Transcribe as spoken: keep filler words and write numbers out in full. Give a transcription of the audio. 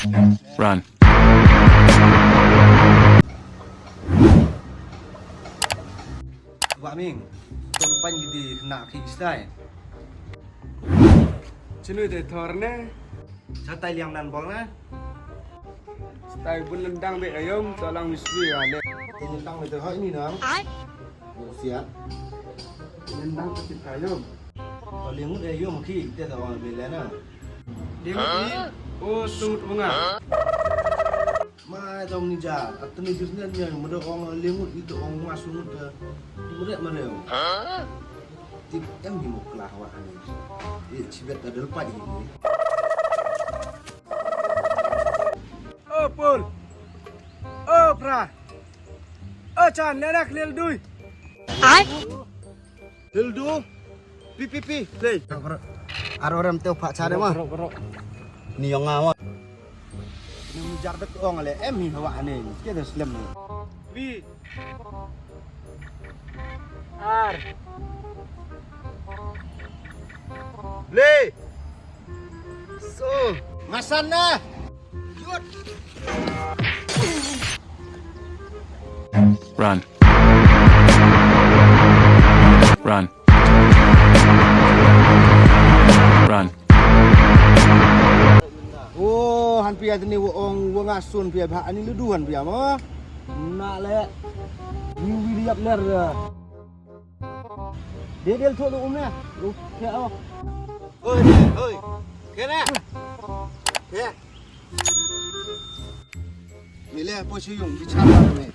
Run. Wa ming, to lupan gidi na ki istai. Chinu te thor ne. Sa tai liang nan bol na. Stai bun lendang be ayom, to lang misui ale. Te lendang be te hoi ni nang. Ai. Siap. Lendang ke cipta ayom. To liang ngut ayom ki, te to wan bela na. Dia ngut ni, oh, sungut bunga. Mai tong ni ja, at ni business nya, mada ong lengut itu ong mas lengut da. Mada mada ong. Tip em ni mo klah wa ni. Eh, chibet da del pai ni. Oh, Paul. Oh, Pra. Oh, Chan, le nak lel dui. Ai. Hildu, pi, pi, pi, play. Aro rem teo pha cha de ma. Aro, aro. Ni yong nga wa. Ni jar dek ong le, em hi hawa ne. Ke de slem ne. Pi. Ar. Le. So. Masan na. Run. Run. Run. Oh, han pia tini wa ong wa nga sun pia bha ani ludu han pia mo. Na le. Ni wi diap ler. Dia dia tu um ya. Lu ke oh. Oi, oi. Kena. Ke. Ni le, po si yung bichara ni.